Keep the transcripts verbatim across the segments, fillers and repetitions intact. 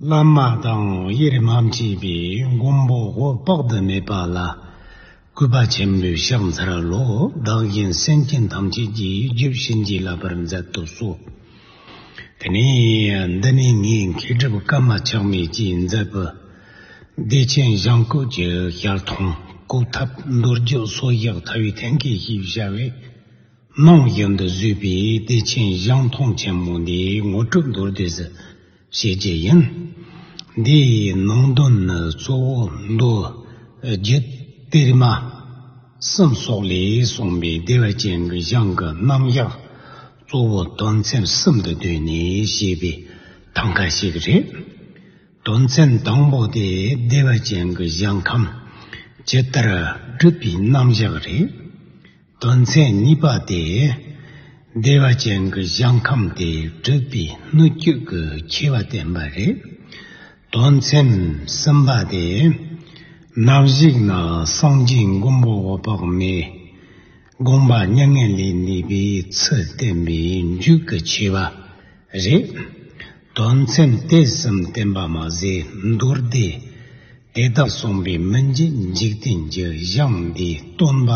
བླ་མ་དང་དབྱེར་མ་མཆིས་པའི་མགོན་པོ་འོད་དཔག་ཏུ་མེད་པ་ལ་གུས་པ་ཆེན་པོས་ཕྱག་འཚལ་ལོ། བདག་གཞན་སེམས་ཅན་ཐམས་ཅད་ཀྱི་རྒྱུད་བྱིན་གྱིས་བརླབ་པར་མཛད་དུ་གསོལ། དེ་ནས་འདི་ནས་ངས་མཁས་གྲུབ་ཀརྨ་ཆགས་མེད་ཀྱིས་མཛད་པའི་བདེ་ཆེན་གཞལ་སྐུ་གི་ཞལ་མཐོང་གོ་ཐབས་མདོ་རྒྱུད་སོ་བཞི་ཐར་པའི་ཐེམ་སྐས་ཞེས་བྱ་བའི་ནང་བཞིན་དུ་བཟོས་པའི་བདེ་ཆེན་གཞལ་མཐོང་ཆེན་མོ་འདིའི་ངོ་སྤྲོད་མདོར་བསྡུས་སུ་བྱེད་རྒྱུ་ཡིན། འདིའི་ནང་དོན་ནི་གཙོ་བོ་མདོ་རྒྱུད་གཏེར་མ་གསུམ་སོགས་ལས་གསུངས་པའི་བདེ་བ་ཅན་གྱི་ཞིང་གི་རྣམ་གཞག་གཙོ་བོ་དོན་ཚན་གསུམ་དུ་བསྡུས་ནས་བཤད་པའི་ཐང་ཀ་ཞིག་རེད། དོན་ཚན་དང་པོ་དེ་བདེ་བ་ཅན་གྱི་ཞིང་ཁམས་ཇི་ལྟར་བསྒྲུབས་པའི་རྣམ་གཞག་རེད། དོན་ཚན་གཉིས་པ་དེ་བདེ་བ་ཅན་གྱི་ཞིང་ཁམས་དེ་བསྒྲུབས་པའི་སྣོད་བཅུད་ཀྱི་ཆེ་བ་བསྟན་པ་རེད། དོན་ཚན་གསུམ་པ་དེ་ནམ་ཞིག་ན་སངས་རྒྱས་མགོན་པོ་འོད་དཔག་མེད་དགོངས་པ་མྱ་ངན་ལས་འདས་པའི་ཚུལ་བསྟན་པའི་མཇུག་གི་ཆེ་བ་རེད། དོན་ཚན་དེ་གསུམ་བསྟན་པ་མ་ཟད་མདོ་སྡེ་དེ་དག་གསུངས་པའི་མི་མཇེད་འཇིག་རྟེན་གྱི་ཞིང་འདིའི་སྟོན་པ་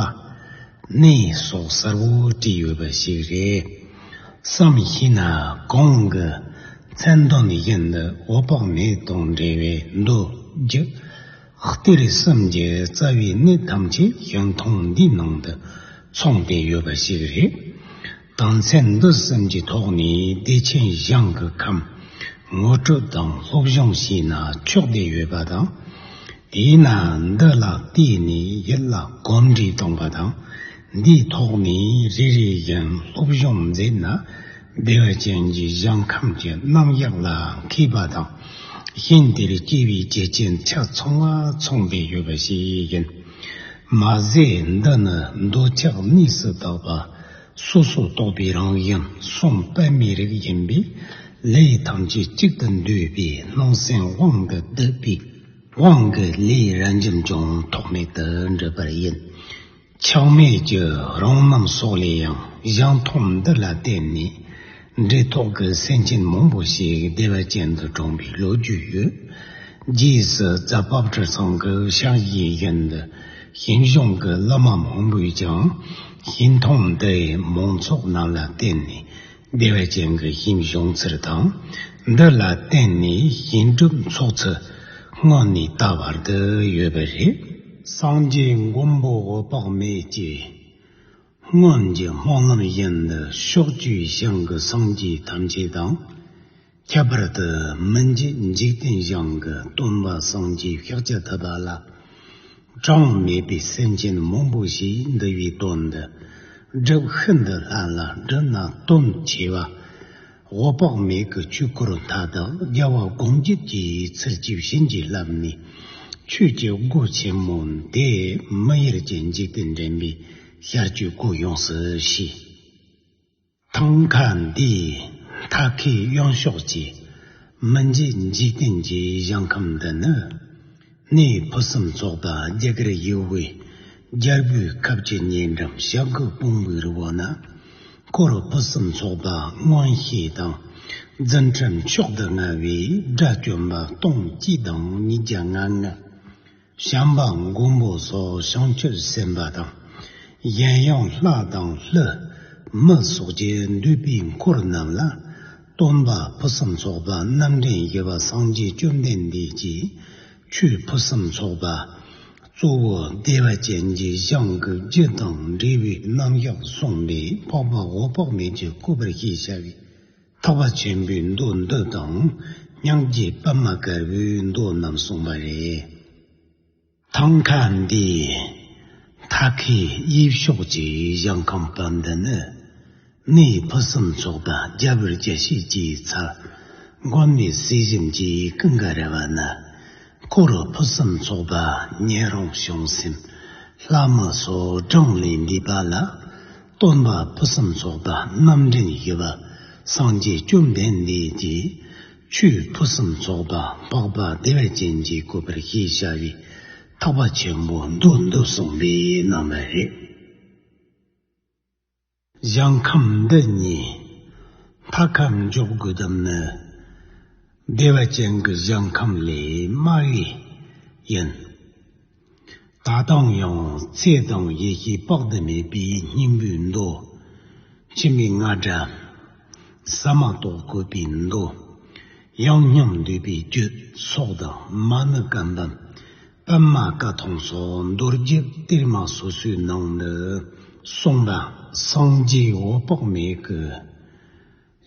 གནས་སོགས་གསལ་བོ་བྲིས་ཡོད་པ་ཞིག་རེད། བསམ་ཤེས་ན་གོང་གི་མཚན་དོན་བཞིན་དུ་འོད་དཔག་མེད་དང་འབྲེལ་བའི་མདོ་རྒྱུད་གཏེར་གསུམ་གྱི་རྩ་བའི་གནད་ཐམས་ཅད་ཞིང་ཐུང་འདིའི་ནང་དུ་ཚང་བསྡད་ཡོད་པ་ཞིག་རེད། དོན་ཚན་འདི་གསུམ་གྱི་ཐོག་ནས་བདེ་ཆེན་ཞིང་གི་ཁམས་ངོ་སྤྲོད་དང་སློབ་སྦྱོང་བྱས་ན་ཆོག་བསྡད་ཡོད་པ་དང་། དེས་ན་འདི་ལ་བལྟས་ནས་ཡིད་ལ་གོམས་འདྲིས་གཏོང་བ་དང་། འདིའི་ཐོག་ནས་རེ་རེ་བཞིན་སློབ་སྦྱོང་མཛད་ན་བདེ་བ་ཅན་གྱི་ཞིང་ཁམས་ཀྱི་རྣམ་གཞག་ལ་མཁས་པ་དང་ཤིན་ཏུ་སྐྱེ་བའི་རྒྱུ་ཅན་ཆ་ཚང་བ་ཚང་བའི་ཡོད་པ་ཞིག་ཡིན། མ་ཟད་འདི་ནི་འདོད་ཆགས་གནས་སུ་དག་པ་སོ་སོར་རྟོག་པའི་རང་བཞིན་གསུང་པདྨའི་རིགས་ཡིན་པས། ལས་ཐམས་ཅད་གཅིག་ཏུ་འདུས་པའི་སྣང་སེམས་དབང་གིས་བསྡུས་པའི་དབང་གི་ལས་རབ་འབྱམས་ཀྱང་ཐོགས་མེད་དུ་འགྲུབ་པར་ཡིན། ཆགས་མེད་ཀྱི་རང་རྣམ་སོགས་ལས་ཡང་ཞིང་ཐུང་འདི་ལ་བརྟེན་ནས་འབྲས་ཐོག་གི་སེམས་ཅན་མང་པོ་ཞིག་བདེ་བ་ཅན་དུ་གྲོངས་པའི་ལོ་རྒྱུས་ཡོད། རྗེས་སུ་རྫ་དཔལ་སྤྲུལ་ཚང་གི་ཕྱག་བཞེས་བཞིན་དུ་ཞིང་གཞུང་གི་བླ་མ་མང་པོས་ཀྱང་ཞིང་ཐུང་འདིའི་མང་ཚོགས་རྣམས་ལ་བརྟེན་ནས་བདེ་བ་ཅན་གྱི་ཞིང་བྱུང་ཚུལ་དང་། འདི་ལ་བརྟེན་ནས་ཞིང་སྒྲུབ་ཚོགས་ཚུལ་སྔོན་ནས་ད་བར་དུ་ཡོད་པ་རེད། སངས་རྒྱས་མགོན་པོ་འོད་དཔག་མེད་ཀྱིས་སྔོན་གྱི་སྨོན་ལམ་བཞིན་དུ་ཕྱོགས་བཅུའི་ཞིང་གི་སངས་རྒྱས་ཐམས་ཅད་དང་། ཁྱད་པར་དུ་མི་མཇེད་འཇིག་རྟེན་ཞིང་གི་སྟོན་པ་སངས་རྒྱས་ཤཱཀྱ་ཐུབ་པ་ལ་གྲངས་མེད་པའི་སེམས་ཅན་མང་པོ་ཞིག་འདུལ་བའི་དོན་དུ་སྒྲུབ་ཤིན་ཏུ་སླ་ལ་སྒྲུབ་ན་དོན་ཆེ་བ། འོད་དཔག་མེད་ཀྱི་ཆོས་སྐོར་མཐའ་དག་རྒྱལ་བ་དགོངས་གཅིག་གི་ཚུལ་གྱིས་བྱིན་གྱིས་བརླབས་ནས་ཆོས་ཀྱི་སྒོ་ཆེན་མོ་འདི་མི་ཡུལ་གྱི་འཇིག་རྟེན་འདྲེན་པའི་ཤར་གྱི་སྒོ་ཡོངས་སུ་ཕྱེ། ཐང་ཀ་འདིའི་མཐའ་ཁའི་གཡོན་ཕྱོགས་ཀྱི་མི་མཇེད་འཇིག་རྟེན་གྱི་ཞིང་ཁམས་འདི་ནི། གནས་ཕུན་སུམ་ཚོགས་པ་རྒྱ་གར་ཡུལ་དབུས་རྒྱལ་པོའི་ཁབ་ཀྱི་ཉེ་འགྲམ་བྱ་རྒོད་དཔུང་པའི་རི་བོ་ན། འཁོར་ཕུན་སུམ་ཚོགས་པ་མངོན་ཤེས་དང་། རྫུ་འཕྲུལ་མཆོག་ཏུ་མངའ་བའི་དགྲ་བཅོམ་པ་སྟོང་གཅིག་དང་ཉིས་བརྒྱ་ང་ལྔ། བྱམས་པ་མགོན་པོ་སོགས་བྱང་ཆུབ་སེམས་དཔའ་དང་། གཞན་ཡང་ལྷ་དང་ཀླུ་མི་སོགས་ཀྱི་འདུས་པའི་འཁོར་རྣམས་ལ། སྟོན་པ་ཕུན་སུམ་ཚོགས་པ་རྣམ་འདྲེན་བཞི་པ་སངས་རྒྱས་བཅོམ་ལྡན་འདས་ཀྱིས་ཆོས་ཕུན་སུམ་ཚོགས་པ་གཙོ་བོ་བདེ་བ་ཅན་གྱི་ཞིང་གི་རྒྱུ་དང་འབྲས་བུའི་རྣམ་གཞག་གསུངས་པས། འཕགས་པ་འོད་དཔག་མེད་ཀྱིས་བཀོད་པར་ཤེས་བྱ་བའི་ཐེག་པ་ཆེན་པོའི་མདོ་འདི་དང་། སྙིང་རྗེ་པདྨ་དཀར་པོའི་མདོ་རྣམས་གསུངས་པ་རེད། ཐང་ཀ་འདིའི་མཐའ་ཁའི་གཡས་ཕྱོགས་ཀྱི་ཞིང་ཁམས་པ་འདི་ནི། གནས་ཕུན་སུམ་ཚོགས་པ་རྒྱལ་བུ་རྒྱལ་བྱེད་ཀྱི་ཚལ། མགོན་མེད་ཟས་སྦྱིན་གྱི་ཀུན་དགའ་ར་བ་ན། འཁོར་ཕུན་སུམ་ཚོགས་པ་ཉན་རང་བྱང་སེམས་ལྷ་མི་སོགས་གྲངས་ལས་འདས་པ་ལ། སྟོན་པ་ཕུན་སུམ་ཚོགས་པ་རྣམ་འདྲེན་བཞི་པ་སངས་རྒྱས་བཅོམ་ལྡན་འདས་ཀྱིས། ཆོས་ཕུན་སུམ་ཚོགས་པ་འཕགས་པ་བདེ་བ་ཅན་གྱིས་བཀོད་པར་ཤེས་བྱ་བའི་ཐེག་པ་ཆེན་པོའི་མདོ་འདི་གསུངས་པའི་རྣམ་པ་རེད། ཞིང་ཁམས་འདི་གཉིས་མཐའ་ཁ་འཇོག་དགོས་དམ་ནི། བདེ་བ་ཅན་གྱི་ཞིང་ཁམས་ལས་དམའ་བའི་ཡིན། ད་དུང་ཡང་ཚེ་དང་ཡེ་ཤེས་དཔག་ཏུ་མེད་པའི་སྙིང་པོའི་མདོ། འཆི་མེད་རྔ་སྒྲ། ཟ་མ་ཏོག་བཀོད་པའི་མདོ། ཡང་སྙིང་འདུས་པའི་རྒྱུད་སོགས་དང་། མ་ཎི་བཀའ་འབུམ། པདྨ་བཀའ་ཐང་སོགས་མདོ་རྒྱུད་གཏེར་མ་སོ་སོའི་ནང་དུ་གསུངས་པ། སངས་རྒྱས་འོད་དཔག་མེད་ཀྱི་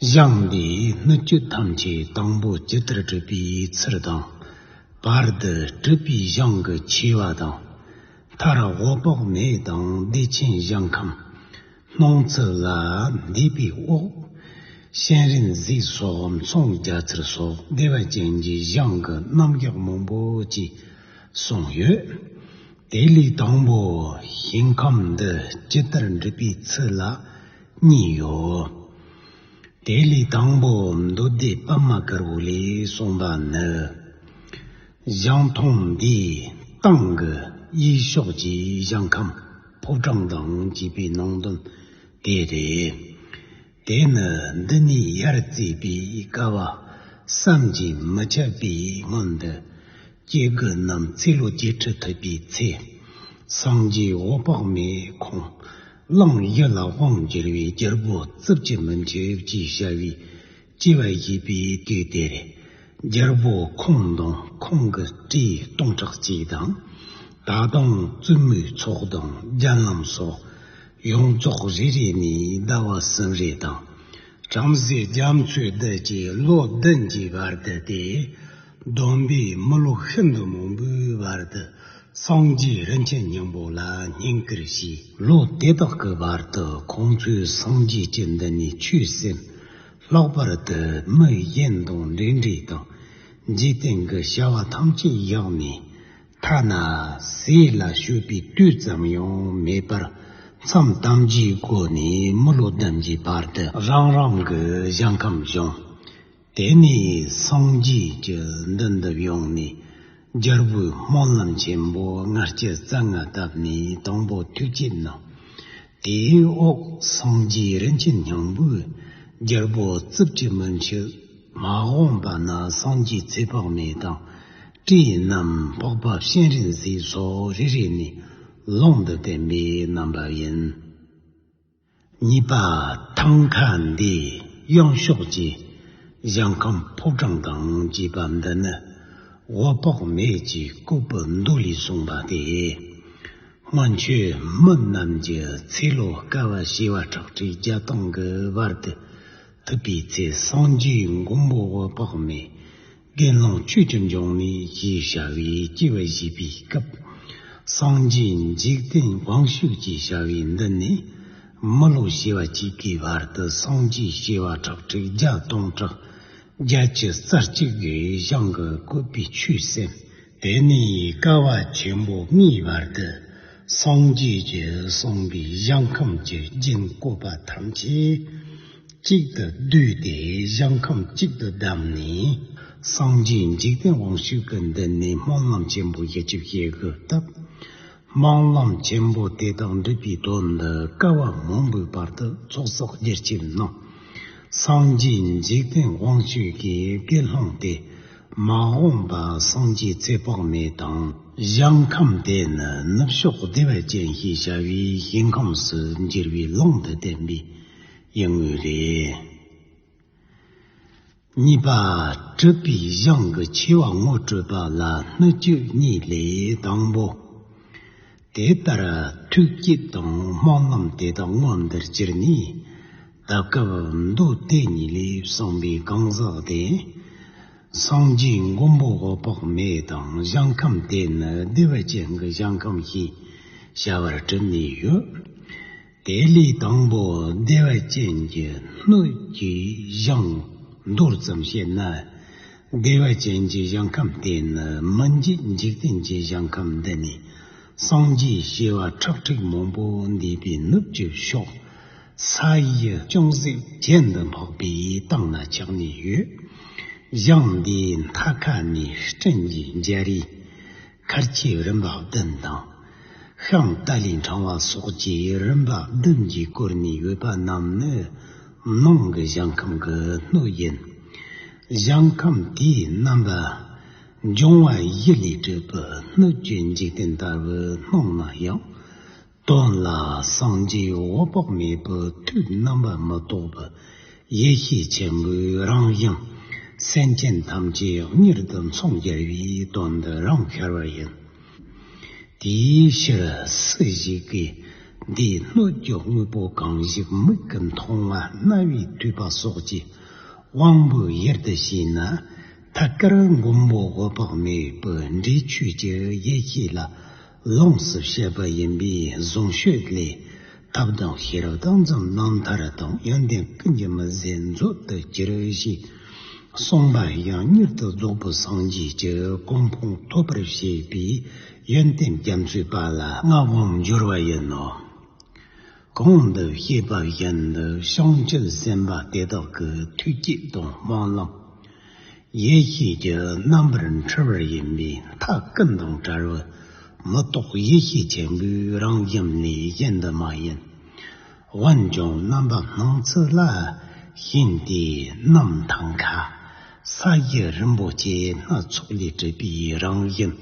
ཞིང་འདིའི་སྣོད་བཅུད་ཐམས་ཅད་དང་པོ་ཇི་ལྟར་གྲུབ་པའི་ཚུལ་དང་། བར་དུ་གྲུབ་པའི་ཞིང་གི་ཆེ་བ་དང་། མཐར་འོད་དཔག་མེད་དང་བདེ་ཆེན་ཞིང་ཁམས་སྣང་ཚུལ་ལ་འདུས་པའི་འོག། གཤེན་རིགས་བཞི་སོགས་མཚུངས་རྒྱ་ཚད་སོགས་བདེ་བ་ཅན་གྱི་ཞིང་གི་རྣམ་གཞག་མང་པོ་ཅིག་གསུངས་ཡོད། དེ་ལས་དང་པོ་ཞིང་ཁམས་འདི་ཇི་ལྟར་འགྲུབ་པའི་ཚུལ་ལ་གཉིས་ཡོད། དེ་ལས་དང་པོ་མདོ་སྡེ་པདྨ་དཀར་པོ་ལས་གསུངས་པ་ནི། ཞིང་ཐང་འདིའི་སྟེང་གི་གཡས་ཕྱོགས་ཀྱི་ཞིང་ཁམས་ཕོ་བྲང་དང་བཅས་པའི་ནང་དོན་དེ་རེད། དེ་ནི་འདི་ནས་ཡར་བརྩིས་པའི་བསྐལ་པ་བསམ་གྱིས་མི་ཁྱབ་པའི་སྔོན་དུ། སྐྱེ་དགུ་རྣམས་ཚེ་ལོ་བརྒྱད་ཁྲི་ཐུབ་པའི་ཚེ། སངས་རྒྱས་འོད་དཔག་མེད་ཁོང་གླིང་བཞི་ལ་དབང་བསྒྱུར་བའི་རྒྱལ་པོ་རྩིབས་ཀྱི་མུན་ཆད་ཅེས་བྱ་བའི་སྐྱེ་བ་བཞེས་པའི་དུས་དེར། རྒྱལ་པོ་ཁོང་དང་ཁོང་གི་སྲས་སྟོང་ཕྲག་གཅིག་དང་། ད་དུང་བཙུན་མོའི་ཚོགས་དང་རྒྱལ་བློན་སོགས་ཡོངས་རྫོགས་རེ་རེ་ནས་ཟླ་བ་གསུམ་རེ་དང་། བྲམ་ཟེ་རྒྱ་མཚོའི་རྡུལ་གྱིས་ལོ་བདུན་གྱི་བར་དུ་སྟེ། བསྡོམས་པས་མི་ལོ་ཤིན་ཏུ་མང་པོའི་བར་དུ་སངས་རྒྱས་རིན་ཆེན་སྙིང་པོ་ལ་བསྙེན་བཀུར་བྱས། ལོ་དེ་དག་གི་བར་དུ་ཁོང་ཚོས་སངས་རྒྱས་ཀྱི་མདུན་ནས་ཆོས་གསན། ལྷག་པར་དུ་མི་གཞན་དང་འབྲེལ་འདྲིས་དང་། འཇིག་རྟེན་གྱི་བྱ་བ་ཐམས་ཅད་བཞག་ནས། ཐ་ན་ཟས་ལ་སྤྱོད་པའི་དུས་ཙམ་ཡང་མེད་པར། མཚམས་དམ་བཅའི་སྒོ་ནས་མི་ལོ་བདུན་གྱི་བར་དུ་རང་རང་གི་ཞིང་ཁམས་བཞེངས། དེ་ནས་སངས་རྒྱས་ཀྱི་མདུན་དུ་བྱོན་ནས། རྒྱལ་པོའི་སྨོན་ལམ་ཆེན་པོ་ལྔ་བཅུ་རྩ་ལྔ་བཏབ་ནས་དང་པོ་ཐུགས་བསྐྱེད་གནང་། དེའི་འོག་སངས་རྒྱས་རིན་ཆེན་སྙིང་པོས་རྒྱལ་པོ་རྩིབས་ཀྱི་མུན་ཆད་མ་འོངས་པ་ན་སངས་རྒྱས་ཚེ་དཔག་མེད་དང་། སྲས་རྣམས་འཕགས་པ་སྤྱན་རས་གཟིགས་སོགས་རེ་རེ་ནས་ལུང་དུ་བསྟན་པའི་རྣམ་པ་ཡིན། གཉིས་པ། ཐང་ཁ་འདིའི་གཡོན་ཕྱོགས་ཀྱི་ཞིང་ཁམས་ཕོ་བྲང་དང་བཅས་པ་འདི་ནི་འོད་དཔག་མེད་ཀྱི་བཀོད་པའི་མདོ་ལས་གསུངས་པ་སྟེ། སྔོན་ཆད་མི་རྣམས་ཀྱི་ཚེ་ལོ་བསྐལ་པ་བྱེ་བ་ཁྲག་ཁྲིག་བརྒྱ་སྟོང་གི་བར་དུ་ཐུབ་པའི་ཚེ། སངས་རྒྱས་མགོན་པོ་འོད་དཔག་མེད་དགེ་སློང་ཆོས་ཀྱི་འབྱུང་གནས་ཞེས་བྱ་བའི་སྐྱེ་བ་བཞེས་པའི་སྐབས། སངས་རྒྱས་འཇིག་རྟེན་དབང་ཕྱུག་ཅེས་བྱ་བའི་མདུན་ནས་མི་ལོ་བྱེ་བ་གཅིག་གི་བར་དུ་སངས་རྒྱས་བྱེ་བ་ཁྲག་ཁྲིག་བརྒྱ་སྟོང་ཕྲག་བརྒྱད་ཅུ་རྩ་གཅིག་གིས་ཞིང་གི་བཀོད་པའི་ཆོས་གསན། དེ་ནས་བསྐལ་པ་ཆེན་པོ་ལྔའི་བར་དུ་སངས་རྒྱས་ཀྱིས་གསུངས་པའི་ཞིང་ཁམས་ཀྱི་རྒྱན་བཀོད་པ་ཐམས་ཅད་གཅིག་ཏུ་བསྡུས་ཏེ་ཞིང་ཁམས་གཅིག་ཏུ་བསྡམས་ནས། སངས་རྒྱས་འཇིག་རྟེན་དབང་ཕྱུག་གི་མདུན་ནས་སྨོན་ལམ་ཆེན་པོ་བཞི་བཅུ་ཞེ་དགུ་བཏབ། སྨོན་ལམ་ཆེན་པོ་དེ་དག་འགྲུབ་པའི་དོན་དུ་བསྐལ་པ་མང་པོའི་བར་དུ་ཚོགས་བསགས་རྒྱུར་བྱིན་ནོ། སངས་རྒྱས་འཇིག་རྟེན་དབང་ཕྱུག་གི་དགེ་སློང་དེ་མ་འོངས་པ་སངས་རྒྱས་ཚེ་དཔག་མེད་དང་། ཞིང་ཁམས་དེ་ནི་ནུབ་ཕྱོགས་བདེ་བ་ཅན་ཞེས་བྱ་བའི་ཞིང་ཁམས་སུ་འགྱུར་བའི་ལུང་དུ་བསྟན་པའི་ཡིན་ངོས་རེད། གཉིས་པ། གྲུབ་པའི་ཞིང་གི་ཆེ་བ་ངོ་སྤྲོད་པ་ལ་སྣོད་བཅུད་གཉིས་ལས། དང་པོ། དེ་ལྟར་ཐུགས་བསྐྱེད་དང་སྨོན་ལམ་དེ་དག་མངོན་དུ་གྱུར་ནས། ད་སྐབས་མདོ་དེ་གཉིས་ལས་གསུངས་པའི་གང་ཟག་དེ། སངས་རྒྱས་མགོན་པོ་འོད་དཔག་མེད་དང་ཞིང་ཁམས་དེ་ནི་བདེ་བ་ཅན་གྱི་ཞིང་ཁམས་ཞེས་བྱ་བར་གྲུབ་ནས་ཡོད། དེ་ལས་དང་པོ་བདེ་བ་ཅན་གྱི་སྣོད་ཀྱི་ཞིང་མདོར་ཙམ་བཤད་ན། བདེ་བ་ཅན་གྱི་ཞིང་ཁམས་དེ་ནི་མི་འཇིག་འཇིག་རྟེན་གྱི་ཞིང་ཁམས་འདི་ནས་སངས་རྒྱས་བྱེ་བ་ཁྲག་ཁྲིག་མང་པོ་འདས་པའི་ནུབ་ཀྱི་ཕྱོགས། ས་ཡི་ཅུང་ཟད་གྱེན་དུ་འཕགས་པའི་སྟེང་ན་ཆགས་ནས་ཡོད། ཞིང་འདིའི་མཐའ་ཁ་ནས་སྤྲིན་གྱི་འཇའ་རིས་མཁར་ཆུ་རིམ་པ་བདུན་དང་། ཤིང་ཏཱ་ལའི་ཕྲེང་བ་སོགས་ཀྱིས་རིམ་པ་བདུན་གྱིས་བསྐོར་ནས་ཡོད་པ་རྣམས་ནི་ནང་གི་ཞིང་ཁམས་ཀྱི་སྣོད་ཡིན། ཞིང་ཁམས་དེའི་རྣམ་པ། འབྱུང་བ་བཞི་ལས་གྲུབ་པའི་སྣོད་ཀྱི་འཇིག་རྟེན་ལྟ་བུའི་སྣང་ན་ཡང་། དོན་ལ་སངས་རྒྱས་འོད་དཔག་མེད་པའི་ཐུགས་རྣམ་པ་མི་རྟོག་པའི་ཡེ་ཤེས་ཆེན་པོའི་རང་བཞིན། སེམས་ཅན་ཐམས་ཅད་གཉེར་དུ་མཚོན་རྒྱལ་བའི་དོན་འདི་རང་ཤར་བ་ཡིན། དེའི་ཕྱིར་སུ་ཞིག་གིས་འདིའི་སྣོད་ཀྱི་དངོས་པོ་གང་ཞིག་མིག་གིས་མཐོང་བ་རྣ་བས་ཐོས་པ་སོགས་ཀྱི་དབང་པོའི་ཡུལ་དུ་བྱས་ན། ཐད་ཀར་མགོན་པོ་འོད་དཔག་མེད་པའི་འབྲས་ཆོས་ཀྱི་ཡེ་ཤེས་ལ་ལོངས་སུ་སྤྱད་པ་ཡིན་པས་བཟུང་སྤྱོད་ལས་ཐབས་དང་ཤེས་རབ་དང་འཛིན་རྣམ་ཐར་དང་ཡོན་ཏན་ཀུན་གྱི་མི་ཟད་མཛོད་དུ་གྱུར་ཞེས་གསུངས་པ་ཡང་མྱུར་དུ་རྫོགས་པའི་སངས་རྒྱས་ཀྱི་གོ་འཕང་ཐོབ་པར་བྱེད་པའི་ཡོན་ཏན་རྒྱ་མཚོའི་དཔལ་ལ་མངའ་དབང་འབྱོར་བ་ཡིན་ནོ། གོང་དུ་བཤད་པ་བཞིན་དུ་བྱང་ཆུབ་སེམས་དཔའ་དེ་དག་གི་ཐུགས་བསྐྱེད་དང་སྨོན་ལམ། ཡེ་ཤེས་ཀྱི་རྣམ་པར་འཁྲུལ་བ་ཡིན་པས་མཐའ་ཀུན་དང་བྲལ་བའི་མི་རྟོག་ཡེ་ཤེས་ཆེན་པོའི་རང་བཞིན་ལས་གཞན་དུ་མ་ཡིན། འོན་ཀྱང་རྣམ་པ་སྣང་ཚུལ་ལ་ཞེན་ཏེ་ནམ་མཐའ་མཁའ། ས་གཞི་རིན་པོ་ཆེ་སྣ་ཚོགས་ལས་གྲུབ་པའི་རང་བཞིན་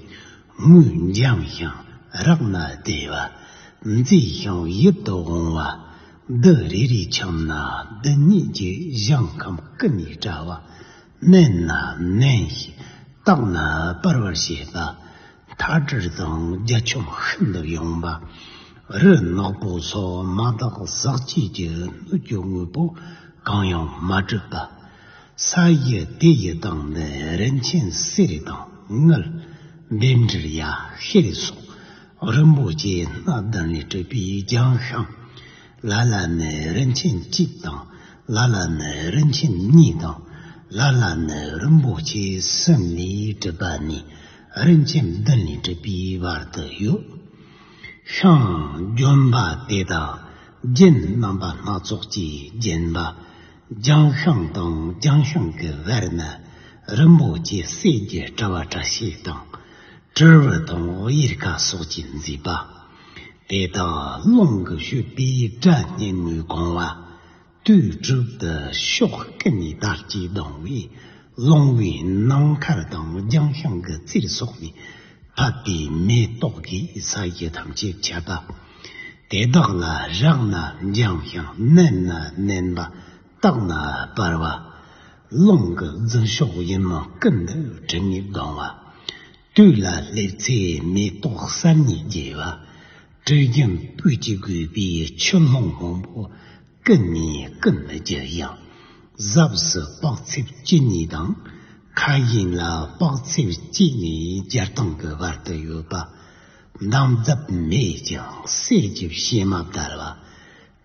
ངོས་འཇམ་ཞིང་རབ་ན་བདེ་བ། མཛེས་ཤིང་ཡིད་དུ་འོང་བ། རྡུལ་རེ་རེ་འཆམ་ན་རྡུལ་སྙེད་ཀྱི་ཞིང་ཁམས་ཀུན་ནས་བཀྲ་བ། མནན་ན་མནན་ཞིང་བཏེགས་ན་སྤར་བར་བྱེད་པ། མཐའ་བྲལ་དང་རྒྱ་ཁྱོན་ཤིན་ཏུ་ཡངས་པ། རི་ནག་པོ་སོགས་མ་དག་ཟག་བཅས་ཀྱི་སྣོད་ཀྱི་དངོས་པོ་གང་ཡང་མ་གྲུབ་པ། ས་གཞི་དེ་ཡི་སྟེང་དུ་རིན་ཆེན་གསེར་དང་དངུལ། བཻ་ཌཱུརྱ། ཤེལ་སོགས་རིན་པོ་ཆེ་སྣ་བདུན་ལས་གྲུབ་པའི་ལྗང་ཤིང་། ལ་ལ་ནི་རིན་ཆེན་གཅིག་དང་། ལ་ལ་ནི་རིན་ཆེན་གཉིས་དང་། ལ་ལ་ནི་རིན་པོ་ཆེ་གསུམ་ལས་གྲུབ་པ་ནས་རིན་ཆེན་བདུན་ལས་གྲུབ་པའི་བར་དུ་ཡོད། ཤིང་ལྗོན་པ་དེ་དག་རྒྱན་རྣམ་པ་སྣ་ཚོགས་ཀྱིས་བརྒྱན་པ། ལྗང་ཤིང་དང་ལྗང་ཤིང་གི་བར་ན་རིན་པོ་ཆེ་གསེར་གྱི་དྲ་བ་བཀྲ་ཤིས་དང་། དྲིལ་བུ་དང་གཡེར་ཁ་སོགས་ཀྱིས་མཛེས་པ། དེ་དག་རླུང་གིས་བསྐྱོད་པའི་སྒྲ་སྙན་མོས་གང་བ། དུས་དྲུག་ཏུ་ཕྱོགས་ཀུན་ནས་དར་གྱིས་ལྡང་བའི་རླུང་བུའི་ནམ་མཁར་དང་ལྗང་ཤིང་གི་རྩེར་སོགས་ནས་ཕབ་པའི་མེ་ཏོག་གིས་ས་གཞི་ཐམས་ཅད་ཁྱབ་པ། དེ་དག་ལ་རེག་ན་འཇམ་ཞིང་མནན་ན་ནེམ་པ། བཏེགས་ན་སྤར་བ། རླུང་གི་རྫུ་འཕྲུལ་ཡིད་དབང་ཀུན་ཏུ་དྲི་ངད་ལྡང་བ། དུས་ལ་སླེབས་ཚེ་མེ་ཏོག་གསར་རྙེད་རྒྱས་པ། དྲི་ཞིམ་སྤོས་ཀྱིས་བསྒོས་པའི་ཆུ་ཀླུང་སྔོན་པོ། ཀུན་ནས་ཀུན་ལ་རྒྱུ་ཡང་། གཟབས་སུ་དཔག་ཚད་བཅུ་གཉིས་དང་། ཁ་བཞིན་ལ་དཔག་ཚད་གཅིག་ནས་བརྒྱ་སྟོང་གི་བར་དུ་ཡོད་པ། འདམ་རྫབ་མེད་ཅིང་གསེར་གྱི་ཕྱེ་མ་བརྡལ་བ།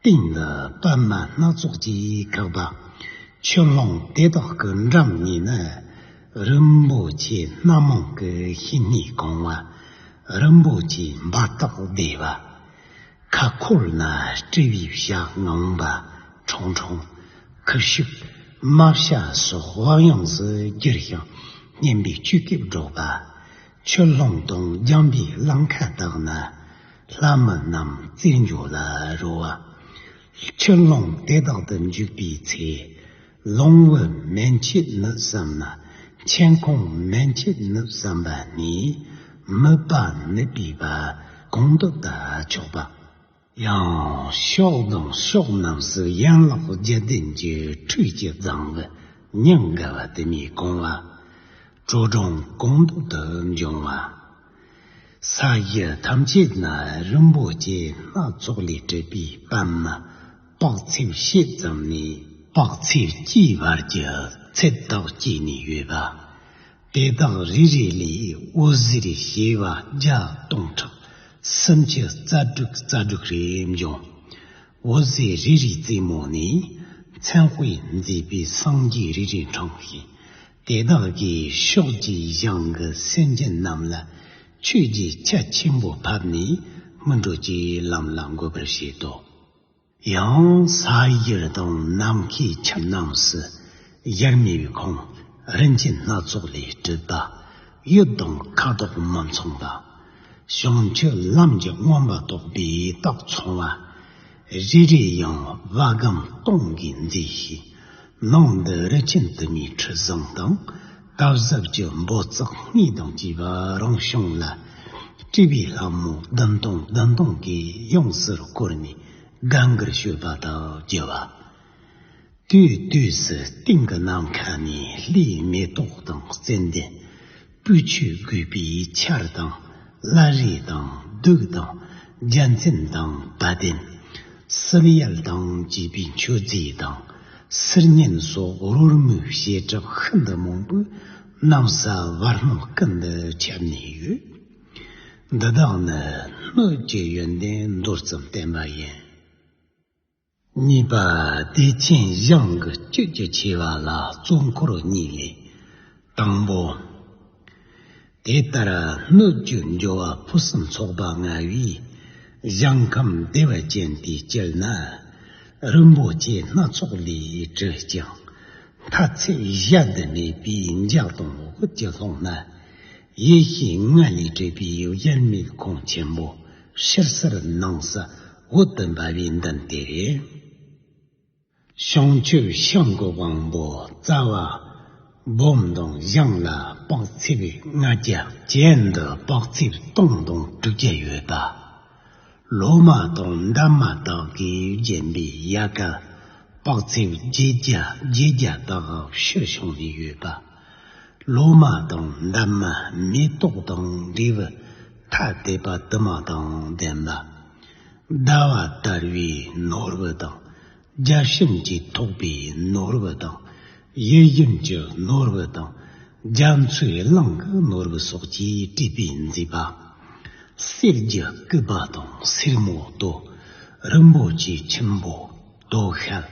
སྟེང་དུ་པདྨ་སྣ་ཚོགས་ཀྱིས་བཀབ་པ། ཆུ་ཀླུང་དེ་དག་གི་འགྲམ་གཉིས་ན། རིན་པོ་ཆེ་སྣ་མང་གི་ཤིང་སྣས་གང་བ། རིན་པོ་ཆེའི་འབབ་སྟེགས་བདེ་བ། ཁ་འཁོར་ན་སྤྲུལ་པའི་བྱ་ངང་པ་ཁྲུང་ཁྲུང་། ཁུ་བྱུག་རྨ་བྱ་སོགས་དབང་ཡོངས་སུ་གྱུར་ཞིང་སྙན་པའི་གཅོད་སྐད་སྒྲོག་པ། ཆུ་ཀླུང་དང་འཇམ་པའི་རླངས་ཁ་དག་ན། ལྷ་མི་རྣམས་རྩེར་འཇོ་ལ་རོལ་བ། ཆུ་ཀླུང་དེ་དག་ཏུ་འཇུག་པའི་ཚེ། ལོང་བུ་མན་ཆད་ནུབ་བསམ་ན། མཆན་ཁུང་མན་ཆད་ནུབ་བསམ་པ་ནས། མིད་པ་ནུབ་པའི་བར་གོང་དུ་བལྟ་ཆོག་པ། ཡང་ཕྱོགས་དང་ཕྱོགས་རྣམས་སུ་ཡན་ལག་བརྒྱད་ལྡན་གྱི་ཁྲུས་ཀྱི་རྫིང་བུ་མྱང་དགའ་བ་དུ་མས་གང་བ། བྲོ་བྲོ་གང་འདུལ་དུ་འབྱུང་བ། ས་གཞི་ཐམས་ཅད་ན་རིན་པོ་ཆེ་སྣ་ཚོགས་ལས་གྲུབ་པའི་པདྨ་དཔག་ཚད་བྱེ་ཙམ་ནས་དཔག་ཚད་བཅུའི་བར་གྱི་ཚད་དག་བཅས་ནས་ཡོད་པ། དེ་དག་རེ་རེ་ལས་འོད་ཟེར་བྱེ་བ་བརྒྱ་སྟོང་ཕྲག་སུམ་ཅུ་རྩ་དྲུག་རྩ་དྲུག་རེ་འབྱུང་། འོད་ཟེར་རེ་རེའི་རྩེ་མོ་ནས་མཚན་དཔེས་མཛེས་པའི་སངས་རྒྱས་རེ་རེ་འཕྲེང་ཞིང་། དེ་དག་གིས་ཕྱོགས་བཅུའི་ཞིང་གི་སེམས་ཅན་རྣམས་ལ་ཆོས་ཀྱི་ཆར་ཆེན་པོ་ཕབ་ནས་སྨིན་གྲོལ་གྱི་ལམ་ལ་འགོད་པར་བྱེད་དོ། ཡང་ས་གཞི་དང་ནམ་མཁའི་ཁྱིམ་རྣམས་སུ་གཞལ་མེད་ཁང་རིན་ཆེན་སྣ་ཚོགས་ལས་གྲུབ་པ། གཡུ་དང་ཁ་དོག་མི་མཚུངས་པ། བྱང་ཆུབ་ལམ་གྱི་མངོན་པར་རྟོགས་པའི་རྟགས་མཚུངས་པ། རེ་རེ་ཡང་བ་གམ་སྟོང་གིས་མཛེས་ཤིང་ ནང་འདི་རི་ཆེན་དུ་མའི་ཁྲི་བཟང་དང་། དར་ཟབ་ཀྱི་འབོད་ཚག་གཉིས་དང་བཅས་པ་རང་བྱུང་ལ། སྤྲུལ་པའི་ལྷ་མོ་བདུན་སྟོང་བདུན་སྟོང་གིས་ཡོངས་སུ་བསྐོར་ནས་དགའ་མགུར་བྱེད་པ་དང་བཅས་པ། དུས་དུས་སུ་སྟེང་གི་ནམ་མཁའ་ནས་ལྷའི་མེ་ཏོག་དང་ཙན་དན། སྤོས་ཆུས་བསྐུས་པའི་ཆར་དང་། བླ་རེ་དང་། གདུགས་དང་། རྒྱལ་མཚན་དང་། བ་དན། སིལ་ཡལ་དང་བཅས་པའི་མཆོད་རྫས་དང་། སིལ་སྙན་སོགས་རོལ་མོའི་བྱེ་བྲག་ཤིན་ཏུ་མང་པོས་གནམ་ས་བར་སྣང་ཀུན་ཏུ་ཁྱབ་ནས་ཡོད། འདི་དག་ནི་སྣོད་ཀྱི་ཡོན་ཏན་མདོར་ཙམ་བསྟན་པ་ཡིན། གཉིས་པ། བདེ་ཆེན་ཞིང་གི་བཅུད་ཀྱི་ཆེ་བ་ལ་གཙོ་འཁོར་གཉིས་ལས། དང་པོ། དེ་ལྟར་སྣོད་བཅུད་འབྱོར་བ་ཕུན་སུམ་ཚོགས་པ་མངའ་བའི་ཞིང་ཁམས་བདེ་བ་ཅན་དེའི་དཀྱིལ་ན། རིན་པོ་ཆེ་སྣ་ཚོགས་ལས་གྲུབ་ཅིང་། མཐའ་ཚད་གཞལ་དུ་མེད་པའི་འཇའ་དང་འོད་ཀྱི་ཀློང་ན། ཡེ་ཤེས་ལྔ་ལས་གྲུབ་པའི་དབྱེར་མེད་ཁོང་ཆེན་པོ་ཕྱིར་གསལ་ནང་གསལ་འོད་དུ་འབར་བའི་མདུན་དེ་རེད། བྱང་ཆུབ་ཤིང་གི་དབང་པོ་རྩ་བ་སྦོམ་དང་། ཞིང་ལ་དཔག་ཚད་ལྔ་བརྒྱ། གྱེན་དུ་དཔག་ཚད་སྟོང་དང་དྲུག་བརྒྱ་ཡོད་པ། ལོ་མ་དང་འདབ་མ་དག་གིས་བརྒྱན་པའི་ཡལ་ག་དཔག་ཚད་བརྒྱད་བརྒྱ་བརྒྱད་བརྒྱ་དག་ཕྱིར་བྱུང་ནས་ཡོད་པ། ལོ་མ་དང་འདབ་མ་མེ་ཏོག་དང་འབྲས་བུ་ཐ་དད་པ་དུ་མ་དང་ལྡན་པ། ཟླ་བ་དར་བའི་ནོར་བུ་དང་། བརྒྱ་བྱིན་གྱིས་ཐོགས་པའི་ནོར་བུ་དང་། ཡིད་བཞིན་གྱི་ནོར་བུ་དང་། རྒྱ་མཚོའི་གླིང་གི་ནོར་བུ་སོགས་ཀྱིས་སྤྲས་པའི་མཛེས་པ། གསེར་གྱི་སྐུད་པ་དང་སེར་མོའི་རྡོ། རིན་པོ་ཆེའི་ཆུན་པོ། རྡོ་ཤལ།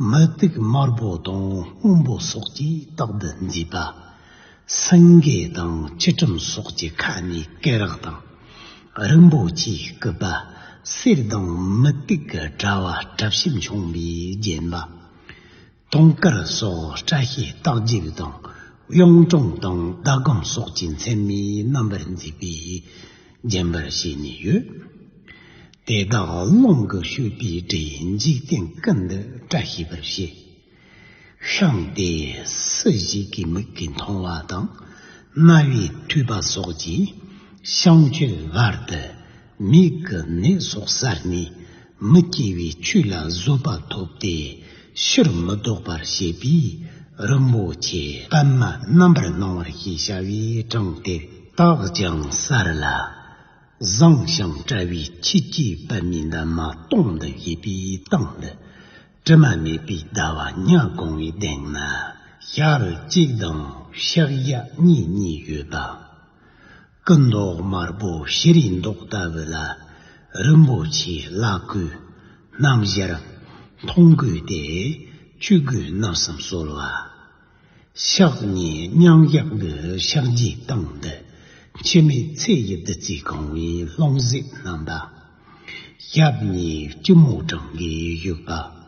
མུ་ཏིག་དམར་པོ་དང་སྔོན་པོ་སོགས་ཀྱིས་རྟག་ཏུ་མཛེས་པ། སེང་གེ་དང་ཆུ་ཁྲམ་སོགས་ཀྱི་ཁ་ནས་སྐེ་རགས་དང་། རིན་པོ་ཆེའི་སྐུད་པ། གསེར་དང་མུ་ཏིག་གི་དྲ་བ་དྲ་ཕྱེད་མཆོང་བས་བརྒྱན་པ། དུང་དཀར་སོགས་བཀྲ་ཤིས་རྟགས་བརྒྱད་དང་། གཡུང་དྲུང་དང་ཟླ་གམ་སོགས་ཀྱིས་མཚན་མའི་རྣམ་པར་མཛེས་པས་བརྒྱན་པར་བྱས་ནས་ཡོད། དེ་དག་རླུང་གིས་བསྐྱོད་པའི་སྒྲས་འཇིག་རྟེན་ཀུན་ཏུ་བཀྲ་ཤིས་པར་བྱེད། ཤིང་དེ་སུ་ཞིག་གིས་མིག་གིས་མཐོང་བ་དང་། རྣ་བས་ཐོས་པ་སོགས་ཀྱིས་བྱང་ཆུབ་བར་དུ་མིག་གི་ནད་སོགས་བསལ་ནས། མི་སྐྱེ་བའི་ཆོས་ལ་བཟོད་པ་ཐོབ་སྟེ། ཕྱིར་མི་ལྡོག་པར་བྱེད་པའི་རིན་པོ་ཆེ་པདྨ་རྣམ་པར་སྣང་བར་ཞེས་བྱ་བའི་གྲངས་དེ་དག་ཀྱང་གསལ་ལ། བཟང་ཞིང་བཀྲ་བའི་ཆོས་ཀྱི་པདྨའི་འདབ་མ་སྟོང་དུ་བཞད་པའི་སྟེང་དུ། དྲི་མ་མེད་པའི་ཟླ་བ་ཉ་གང་བའི་སྟེང་ན། ཞལ་གཅིག་དང་ཕྱག་གཡས་གཉིས་གཉིས་ཡོད་པ། སྐུ་མདོག་དམར་པོ་བྱུ་རུའི་མདོག་ལྟ་བུ་ལ། རིན་པོ་ཆེའི་བླ་གོས་སྣམ་སྦྱར་མཐོང་གོས་ཏེ། ཆོས་གོས་རྣམ་གསུམ་གསོལ་བ། ཕྱག་གཉིས་མཉམ་བཞག་གི་ཕྱག་རྒྱའི་སྟེང་དུ། འཆི་མེད་ཚེ་ཡི་བདུད་རྩིས་གང་བའི་ལྷུང་བཟེད་བསྣམས་པ། ཞབས་གཉིས་སྐྱིལ་མོ་ཀྲུང་གིས་བཞུགས་པ།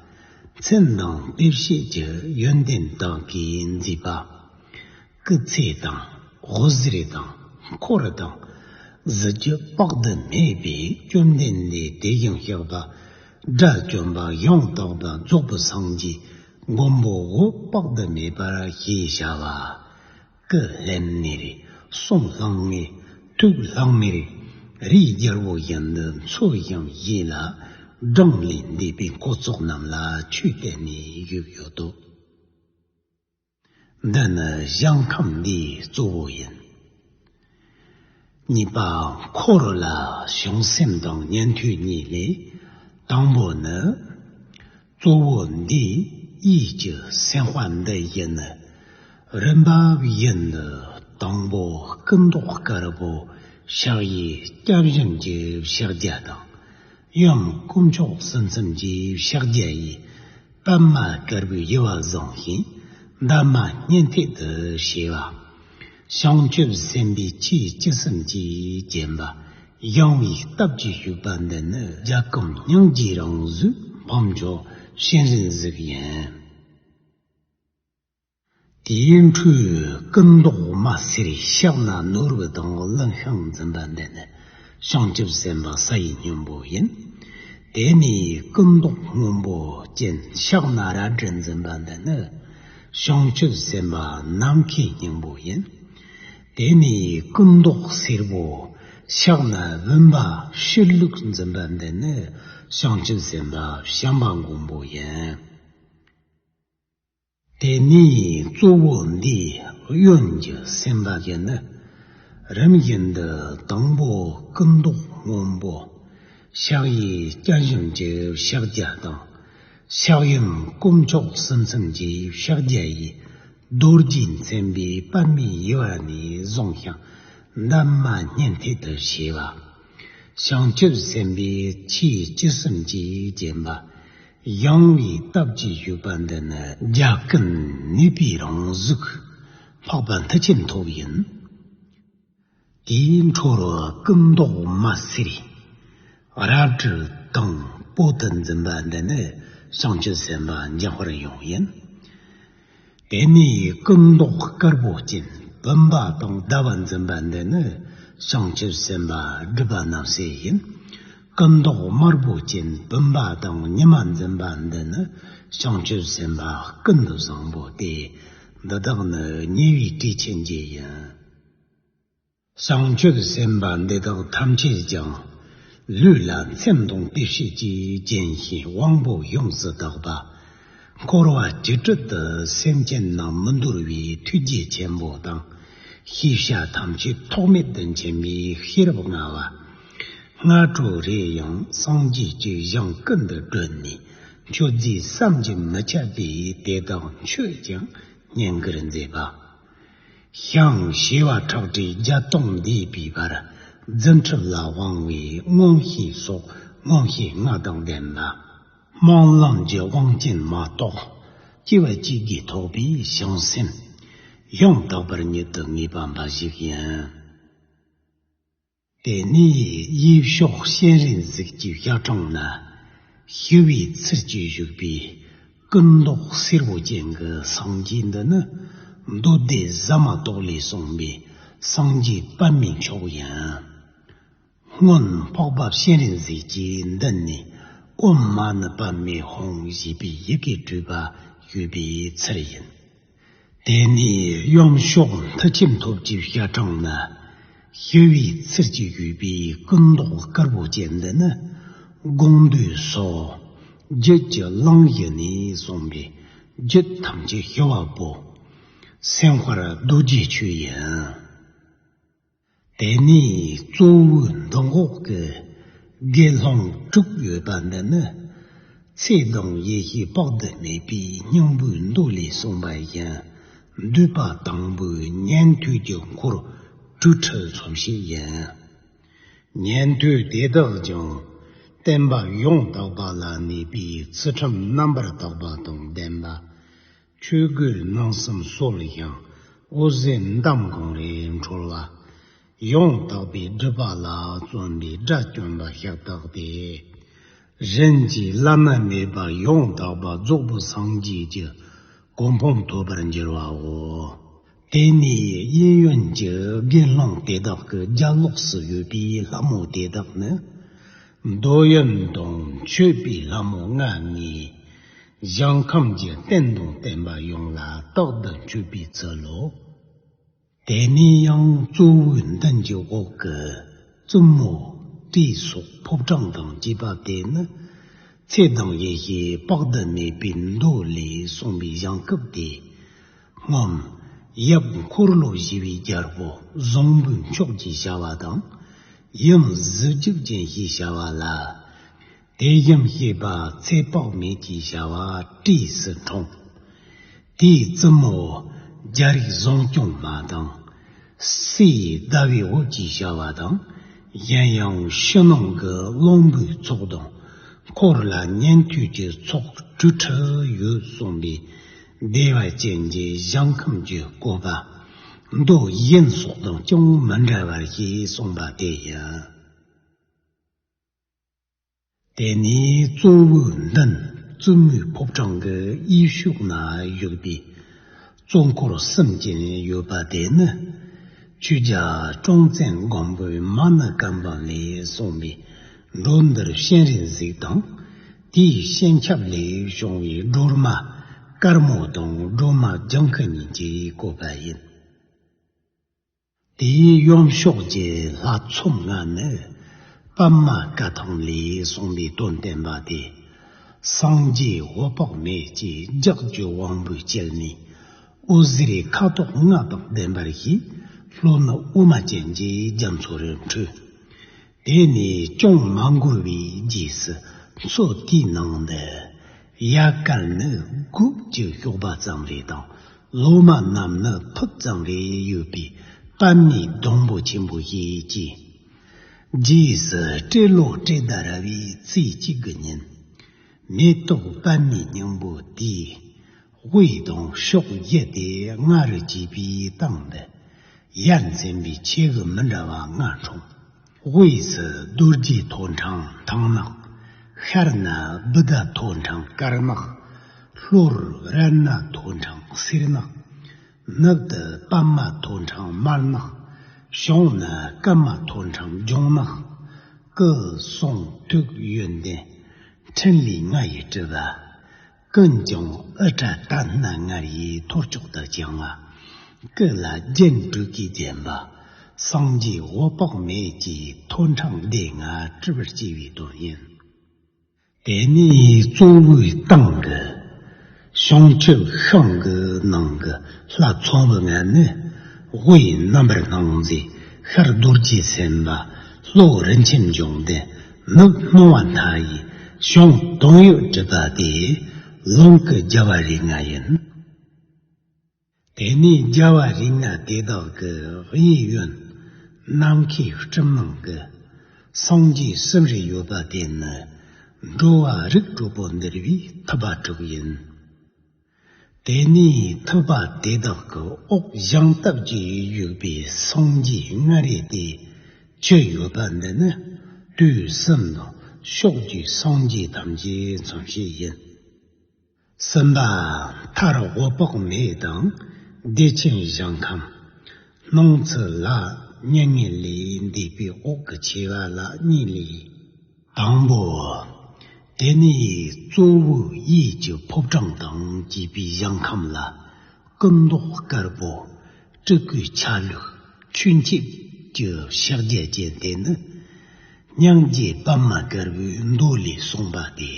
མཚན་དང་དཔེ་བྱད་ཀྱི་ཡོན་ཏན་དག་གིས་མཛེས་པ། སྐུ་ཚེ་དང་། འོད་ཟེར་དང་། འཁོར་དང་། གཟི་བརྗིད་དཔག་ཏུ་མེད་པས་བཅོམ་ལྡན་འདས་དེ་བཞིན་གཤེགས་པ། དགྲ་བཅོམ་པ། ཡང་དག་པ། རྫོགས་པའི་སངས་རྒྱས་མགོན་པོ་འོད་དཔག་ཏུ་མེད་པར་ཞེས་བྱ་བ། སྐུ་ལྷམ་མེར། གསུང་ལྷང་ངེར། ཐུགས་ལྷང་མེར། རིའི་རྒྱལ་པོ་བཞིན་དུ་འཚོ་ཞིང་གཞེས་ལ། བགྲང་ལས་འདས་པའི་འཁོར་ཚོགས་རྣམས་ལ་ཆོས་བསྟན་ནས་བཞུགས་ཡོད་དོ། འདི་ནི་ཞིང་ཁམས་འདིའི་གཙོ་བོ་ཡིན། གཉིས་པ། འཁོར་ལ་བྱང་སེམས་དང་ཉན་ཐོས་གཉིས་ལས། དང་པོ་ནི། གཙོ་བོ་འདིའི་ཡིད་ཀྱི་སེམས་དཔའ་འདི་བཞིན་ནི། རིམ་པ་བཞིན་དུ་དང་པོ་སྐུ་མདོག་དཀར་པོ་ཕྱག་གཡས་སྐྱབས་སྦྱིན་གྱི་ཕྱག་རྒྱ་དང་། གཡོན་དཀོན་མཆོག་གསུམ་མཚམས་ཀྱི་ཕྱག་རྒྱ་ཡིས། པདྨ་དཀར་པོའི་དབྱེ་བ་བཟུང་ཞིང་། འདབ་མ་སྙན་ཐད་དུ་བྱེད་པ། བྱང་ཆུབ་སེམས་དཔའི་ཆོས་བཅུ་གསུམ་གྱིས་བརྒྱན་པ། ཞིང་པའི་སྟབས་ཀྱིས་བཞུགས་པ་འདི་ནི་རྒྱལ་ཁམས་སྙིང་རྗེའི་རང་གཟུགས་འཕགས་མཆོག་སྤྱན་རས་གཟིགས་ཡིན། དེའི་འཕྲོས་སྐུ་མདོག་དམར་སེར་ཕྱག་ན་ནོར་བུ་དང་ཀླུ་ཤིང་འཛིན་པ་འདི་ནི་བྱང་ཆུབ་སེམས་དཔའ་ས་ཡི་སྙིང་པོ་ཡིན། དེ་ནས་སྐུ་མདོག་སྔོན་པོ་ཅན་ཕྱག་ན་རལ་གྲི་འཛིན་པ་འདི་ནི་ བྱང་ཆུབ་སེམས་དཔའ་ནམ་མཁའི་སྙིང་པོ་ཡིན། དེ་ནས་སྐུ་མདོག་སེར་པོ། ཕྱག་ན་བུམ་པ་ཕྱིར་བླུགས་འཛིན་པ་འདི་ནི་བྱང་ཆུབ་སེམས་དཔའ་བྱམས་པ་མགོན་པོ་ཡིན། དེ་ནས་གཙོ་བོ་འདིའི་གཡོན་གྱི་སེམས་དཔའ་ཡིན་ནི། རིམ་བཞིན་དུ་དང་པོ་སྐུ་མདོག་སྔོན་པོ། ཕྱག་གཡས་སྐྱབས་གཞུང་གི་ཕྱག་རྒྱ་དང་། ཕྱག་གཡོན་དཀོན་མཆོག་གསུམ་མཚོན་གྱི་ཕྱག་རྒྱ་ཡིས། རྡོ་རྗེས་མཚན་པའི་པདྨའི་དབྱེ་བ་ནས་བཟུང་ཞིང་། འདབ་མ་སྙན་ཐད་དུ་བྱས་པ། བྱང་ཆུབ་སེམས་དཔའི་ཆོས་བཅུ་གསུམ་གྱིས་བརྒྱན་པ། ཡངས་པའི་སྟབས་ཀྱིས་བཞུགས་པ་འདི་ནི་རྒྱ་ཀུན་ནུས་པའི་རང་གཟུགས། འཕགས་པ་མཐུ་ཆེན་ཐོབ་ཡིན། དེའི་འཕྲོར་སྐུ་མདོག་དམར་སེར། རལ་གྲི་དང་པོ་དུ་འཛིན་པ་འདི་ནི་བྱང་ཆུབ་སེམས་དཔའ་འཇམ་དཔལ་དབྱངས་ཡིན། དེ་ནས་སྐུ་མདོག་དཀར་པོ་ཅན་བུམ་པ་དང་ཟླ་བ་འཛིན་པ་འདི་ནི་བྱང་ཆུབ་སེམས་དཔའ་སྒྲིབ་པ་རྣམ་སེལ་ཡིན། སྐུ་མདོག་དམར་པོ་ཅན་བུམ་པ་དང་ཉི་མ་འཛིན་པ་འདི་ནི་བྱང་ཆུབ་སེམས་དཔའ་ཀུན་ཏུ་བཟང་པོ་སྟེ། འདི་དག་ནི་ཉེ་བའི་དྲིན་ཆེན་བརྒྱད་ཡིན། བྱང་ཆུབ་སེམས་དཔའ་འདི་དག་ཐམས་ཅད་ཀྱང་། ལུས་ལ་མཚན་དང་དཔེ་བྱད་ཀྱིས་བརྒྱན་ཞིང་དབང་པོ་ཡོངས་སུ་དག་པ། འཁོར་བ་སྤྱི་དྲིལ་དུ་སེམས་ཅན་རྣམས་མི་འདོར་བའི་ཐུགས་རྗེ་ཆེན་པོ་དང་། ཤེས་བྱ་ཐམས་ཅད་ཐོགས་མེད་དུ་མཁྱེན་པའི་ཤེས་རབ་མངའ་བ། སྔ་དྲོ་རེ་ཡང་སངས་རྒྱས་ཀྱི་ཞིང་ཀུན་ཏུ་བགྲོད་ནས་མཆོད་རྫས་བསམ་གྱིས་མི་ཁྱབ་པས་དེ་དག་མཆོད་ཅིང་བསྙེན་བཀུར་མཛད་པ། ཞིང་བྱེ་བ་ཕྲག་བྲེས་བརྒྱ་སྟོང་འདས་པའི་བར། རྫུ་འཕྲུལ་ལ་དབང་བའི་མངོན་ཤེས་སོགས་མངོན་ཤེས་ལྔ་དང་ལྡན་པ། སྨོན་ལམ་གྱི་དབང་ཅན་མ་གཏོགས་སྐྱེ་བ་གཅིག་གིས་ཐོགས་པའི་བྱང་སེམས། ཡང་དག་པར་ཉིད་དུ་ངེས་པ་འབའ་ཞིག་ཡིན། དེ་ནས་ཡེ་ཤེས་སྤྱན་རས་གཟིགས་ཀྱི་ཞལ་དྲུང་ན། ཞི་བའི་ཚུལ་གྱིས་བཞུགས་པའི་སྐུ་མདོག་སེར་པོ་ཅན་གྱི་སངས་རྒྱས་འདི་ནི། མདོ་སྡེ་ཟ་མ་ཏོག་ལས་གསུངས་པའི་སངས་རྒྱས་པདྨའི་མཆོག་ཡིན། སྔོན་འཕགས་པ་སྤྱན་རས་གཟིགས་ཀྱི་མདུན་ནས། ཨོཾ་མ་ཎི་པདྨེ་ཧཱུྃ་ཞེས་པའི་ཡི་གེ་བྲིས་པ་ཡོད་པའི་ཚུལ་ཡིན། དེ་ནས་གཡོན་ཕྱོགས་མཐུ་ཆེན་ཐོབ་ཀྱི་ཞལ་དྲུང་ན། ཞི་བའི་ཚུལ་གྱིས་བཞུགས་པའི་སྐུ་མདོག་དཀར་པོ་ཅན་འདི་ནི། དགོངས་འདུས་སོ། རྒྱུད་ཀྱི་གླིང་བཞི་ནས་གསུངས་པའི་རྒྱུད་ཐམས་ཅད་ཞི་བ་པོ། སེམས་དཔའ་རྡོ་རྗེ་ཆོས་ཡིན། དེ་ནས་གཙོ་བོའི་མདུན་འོག་གི་དགེ་སློང་དྲུག་ཡོད་པ་འདི་ནི། ཚེ་དང་ཡེ་ཤེས་དཔག་ཏུ་མེད་པའི་སྙིང་པོའི་མདོ་ལས་གསུངས་པ་བཞིན། འདུས་པ་དང་པོའི་ཉན་ཐོས་ཀྱི་འཁོར་དྲུག་ཁྲི་ཚོ་བྱེད་ཡིན། ཉན་ཐོས་དེ་དག་ཀྱང་བསྟན་པ་ཡང་དག་པ་ལ་གནས་པའི་ཚུལ་ཁྲིམས་རྣམ་པར་དག་པ་དང་ལྡན་པ། ཆོས་གོས་ནང་གསེས་གསོལ་ཞིང་འོད་ཟེར་འདམ་གང་རེ་འཕྲོ་བ། ཡང་དག་པའི་སྒྲུབ་པ་ལ་བརྩོན་པའི་དགྲ་བཅོམ་པ་ཞིག་བཏགས་ཏེ། གཞན་གྱིས་བླ་ན་མེད་པ་ཡང་དག་པ་རྫོགས་པའི་སངས་རྒྱས་ཀྱི་གོ་འཕང་ཐོབ་པར་འགྱུར་བའོ། དེ་ནས་གཡས་གཡོན་གྱི་དགེ་སློང་དེ་དག་གི་རྒྱབ་ལོགས་སུ་ཡོད་པའི་ལྷ་མོ་དེ་དག་ནི། འདོད་ཡོན་དང་མཆོད་པའི་ལྷ་མོ་ལྔ་ལྔས། ཞིང་ཁམས་ཀྱི་རྟེན་དང་བརྟེན་པ་ཡོངས་ལ་རྟག་ཏུ་མཆོད་པའི་ཚུལ་ལོ། དེ་ནས་ཡང་གཙོ་བོའི་མདུན་གྱི་འོག་གི་བཙུན་མོ་སྤྲེའུ་སོགས་ཕོ་བྲང་དང་བཅས་པ་དེ་ནི། ཚེ་དང་ཡེ་ཤེས་དཔག་ཏུ་མེད་པའི་མདོ་ལས་གསུངས་པའི་ཞིང་ཁམས་དེ། སྔོན་ཡབ་འཁོར་ལོ་བཞི་པའི་རྒྱལ་པོ་བཟང་པོའི་མཆོག་ཅེས་བྱ་བ་དང་། ཡུམ་གཟི་བརྗིད་ཅན་ཞེས་བྱ་བ་ལ། དེ་བཞིན་གཤེགས་པ་ཚེ་དཔག་མེད་ཅེས་བྱ་བ་སྤྲེའུས་སུ་འཁྲུངས། དེའི་བཙུན་མོ་རྒྱལ་རིགས་བཟང་སྐྱོང་མ་དང་། སྲས་ཟླ་བའི་འོད་ཅེས་བྱ་བ་དང་། གཞན་ཡང་ཕྱི་ནང་གི་བློན་པོའི་ཚོགས་དང་། འཁོར་ལ་ཉན་ཐོས་ཀྱི་ཚོགས་དྲུག་ཁྲི་ཡོད་གསུངས་པའི་བདེ་བ་ཅན་གྱི་ཞིང་ཁམས་ཀྱི་བཀོད་པ། མདོ་གཞན་སོགས་དང་ཅུང་མི་འདྲ་བར་ཞེས་གསུངས་པ་དེ་ཡིན། དེ་ནས་གཙོ་བོའི་མདུན་བཙུན་མོའི་ཕོ་བྲང་གི་གཡས་ཕྱོགས་ན་བཞུགས་པའི་གཙོ་འཁོར་གསུམ་ཅན་ཡོད་པ་དེ་ནི། ཆོས་རྒྱལ་ཀྲོང་བཙན་སྒམ་པོའི་མ་ཎི་བཀའ་འབུམ་ལས་གསུངས་པའི་འགྲོ་འདུལ་སྤྱན་རས་གཟིགས་དང་། དེའི་སྤྱན་ཆབ་ལས་བྱུང་བའི་སྒྲོལ་མ་ དཀར་མོ་དང་སྒྲོལ་མ་ལྗང་ཁུ་གཉིས་ཀྱིས་བཀོད་པ་ཡིན། དེའི་གཡོན་ཕྱོགས་ཀྱི་ལྷ་ཚོམ་ལྔ་ནི། པདྨ་བཀའ་ཐང་ལས་གསུངས་པའི་དོན་བསྟན་པ་སྟེ། སངས་རྒྱས་འོད་དཔག་མེད་ཀྱིས་ལྗགས་ཀྱི་དབང་པོས་བསྐྱེད་ནས། འོད་ཟེར་ཁ་དོག་ལྔ་དང་ལྡན་པར་བྱས། ལྷོ་ནུབ་དབུ་མ་ཅན་གྱི་རྒྱ་མཚོ་རུ་འཕྲོས། དེ་ནས་ཅུང་མ་འགོར་བའི་རྗེས་སུ་མཚོ་དེའི་ནང་དུ། ཡལ་ག་ནི་དགུ་བཅུ་གཤོག་པ་ཙམ་རེ་དང་། ལོ་མ་རྣམས་ནི་ཕུད་ཙམ་རེ་ཡོད་པའི་པདྨའི་སྡོང་པོ་ཆེན་པོ་ཞིག་སྐྱེས། རྗེས་སུ་སྤྲེལ་ལོ་སྤྲེལ་ཟླ་ར་བའི་ཚེས་གཅིག་གི་ཉིན། མེ་ཏོག་པདྨའི་སྙིང་པོ་དེའི་དབུས་དང་ཕྱོགས་བཞི་སྟེ་ལྔ་རུ་གྱེས་པའི་སྟེང་དུ། ཡར་འཛིན་པའི་ཆས་གོས་མི་འདྲ་བ་ལྔ་འཁྲུངས། དབུས་སུ་རྡོ་རྗེ་ཐོད་ཕྲེང་ཐང་ནག། ཤར་ན་བུདྡྷ་ཐོད་ཕྲེང་དཀར་དམར། ལྷོར་རཏྣ་ཐོད་ཕྲེང་སེར་ནག། ནུབ་ཏུ་པདྨ་ཐོད་ཕྲེང་དམར་ནག། བྱང་ན་ཀརྨ་ཐོད་ཕྲེང་ལྗང་ནག། སྐུ་གསུང་ཐུགས་ཡོན་ཏན་ཕྲིན་ལས་ལྔ་ཡིས་གྲུབ་པ། ཀུན་ཀྱང་དབུ་སྐྲ་དར་སྣ་ལྔ་ཡི་ཐོར་ཅོག་ཏུ་བརྐྱང་བ། སྐུ་ལ་རྒྱན་དྲུག་གིས་བརྒྱན་པ། སངས་རྒྱས་འོད་དཔག་མེད་ཀྱི་ཐོད་ཕྲེང་སྡེ་ལྔ་གྲུབ་པར་བྱས་པའི་དོན་ཡིན། དེ་ནས་གཙོ་བོའི་སྟེང་གི་བྱང་ཆུབ་ཤིང་གི་ནང་གི་ལྷ་ཚོམ་བུ་ལྔ་ནི། དབུས་རྣམ་པར་སྣང་མཛད་ཤར་རྡོ་རྗེ་སེམས་དཔའ། ལྷོ་རིན་ཆེན་འབྱུང་ལྡན། ནུབ་སྣང་བ་མཐའ་ཡས། བྱང་དོན་ཡོད་གྲུབ་པ་སྟེ། ལུང་གི་རྒྱལ་བ་རིགས་ལྔ་ཡིན། དེ་ནས་རྒྱལ་བ་རིགས་ལྔ་དེ་དག་གི་གཡས་གཡོན་ནམ་མཁའི་སྤྲིན་ནང་གི་སངས་རྒྱས་གསུམ་རེ་ཡོད་པ་དེ་ནི་འགྲོ་བ་རིགས་དྲུག་པོ་འདུལ་བའི་ཐུབ་པ་དྲུག་ཡིན། དེ་ནས་ཐུབ་པ་དེ་དག་གི་འོག་བྱང་སྟབས་ཀྱིས་བཞུགས་པའི་སངས་རྒྱས་ལྔ་རེ་སྟེ་བཅུ་ཡོད་པ་འདི་ནི་དུས་གསུམ་དང་ཕྱོགས་བཅུའི་སངས་རྒྱས་ཐམས་ཅད་མཚོན་བྱེད་ཡིན། གསུམ་པ་མཐར་འོད་དཔག་མེད་དང་བདེ་ཆེན་ཞིང་ཁམས། སྣང་ཚུལ་ལ་མྱ་ངན་ལས་འདས་པའི་འོག་གི་ཆེ་བ་ལ་གཉིས་ལས། དང་པོ། དེ་ནས་གཙོ་བོའི་གཡས་ཀྱི་ཕོ་བྲང་དང་བཅས་པའི་ཞིང་ཁམས་ལ། སྐུ་མདོག་དཀར་པོ། སྤྲུལ་སྐུའི་ཆ་ལུགས་ཆོས་འཆད་ཀྱི་ཕྱག་རྒྱ་ཅན་དེ་ནི། སྙིང་རྗེ་པདྨ་དཀར་པོའི་མདོ་ལས་གསུངས་པ་སྟེ།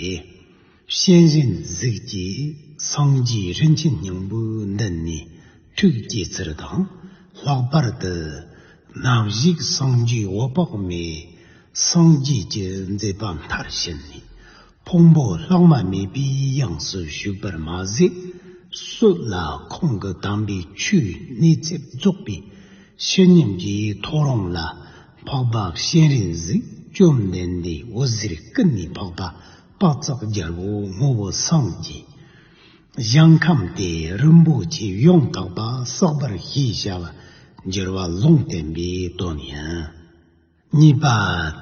སྤྱན་རས་གཟིགས་ཀྱིས་སངས་རྒྱས་རིན་ཆེན་སྙིང་པོའི་མདུན་ནས་ཐུགས་བསྐྱེད་ཚུལ་དང་། ལྷག་པར་དུ་ནམ་ཞིག་སངས་རྒྱས་འོད་དཔག་མེད་སངས་རྒྱས་ཀྱི་མཛད་པ་མཐར་ཕྱིན་ནས། ཕུང་པོ་ལྷག་མ་མེད་པའི་དབྱིངས་སུ་བཞུགས་པར་མ་ཟད། སྲོད་ལ་ཁོང་གི་དམ་པའི་ཆོས་ནུས་ཚད་རྫོགས་པའི་ཕྱི་ཉམས་ཀྱི་ཐོ་རངས་ལ། འཕགས་པ་སྤྱན་རས་གཟིགས་བཅོམ་ལྡན་འདས་འོད་ཟེར་ཀུན་ནས་འཕགས་པ་དཔག་བསམ་རྒྱལ་པོ་ངོ་བོ་སངས་རྒྱས། ཞིང་ཁམས་དེ་རིན་པོ་ཆེ་ཡང་དག་པ་བསགས་པར་ཤེས་བྱ་བ་འགྱུར་བ་ལུང་བསྟན་པའི་དོན་ཡིན། གཉིས་པ།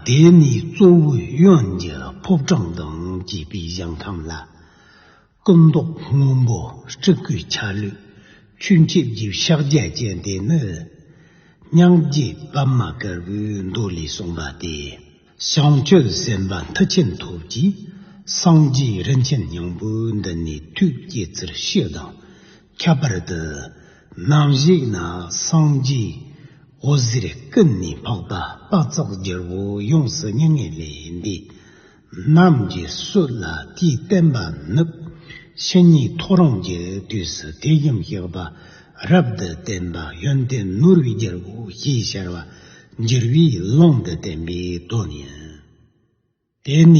དེ་ནས་གཙོ་བོའི་གཡོན་གྱི་ཕོ་བྲང་དང་བཅས་པའི་ཞིང་ཁམས་ལ། སྐུ་མདོག་སྔོན་པོ་སྤྲུལ་སྐུའི་ཆ་ལུགས་ཆོས་འཆད་ཀྱི་ཕྱག་རྒྱ་ཅན་དེ་ནི། སྙིང་རྗེ་པདྨ་དཀར་པོའི་མདོ་ལས་གསུངས་པ་སྟེ། བྱང་ཆུབ་སེམས་དཔའ་མཐུ་ཆེན་ཐོབ་ཀྱིས་སངས་རྒྱས་རིན་ཆེན་སྙིང་པོའི་མདུན་ནས་ཐུགས་བསྐྱེད་ཚུལ་ཞུ་དང་། ཁྱད་པར་དུ། ནམ་ཞིག་ན་སངས་རྒྱས་འོད་ཟེར་ཀུན་ནས་འཕགས་པ་དཔག་བསམ་རྒྱལ་པོ་ཡོངས་སུ་མྱ་ངན་ལས་འདས། ནམ་གྱི་སྲོད་ལ་དེའི་བསྟན་པ་ནུབ། ཕྱི་ཉིན་ཐོ་རངས་ཀྱི་དུས་སུ་དེ་བཞིན་གཤེགས་པ་རབ་ཏུ་བརྟན་པ་ཡོན་ཏན་ནོར་བུའི་རྒྱལ་པོ་ཞེས་བྱ་བ་འགྱུར་བའི་ལུང་དུ་བསྟན་པའི་དོན་ཡིན། དེ་ནས་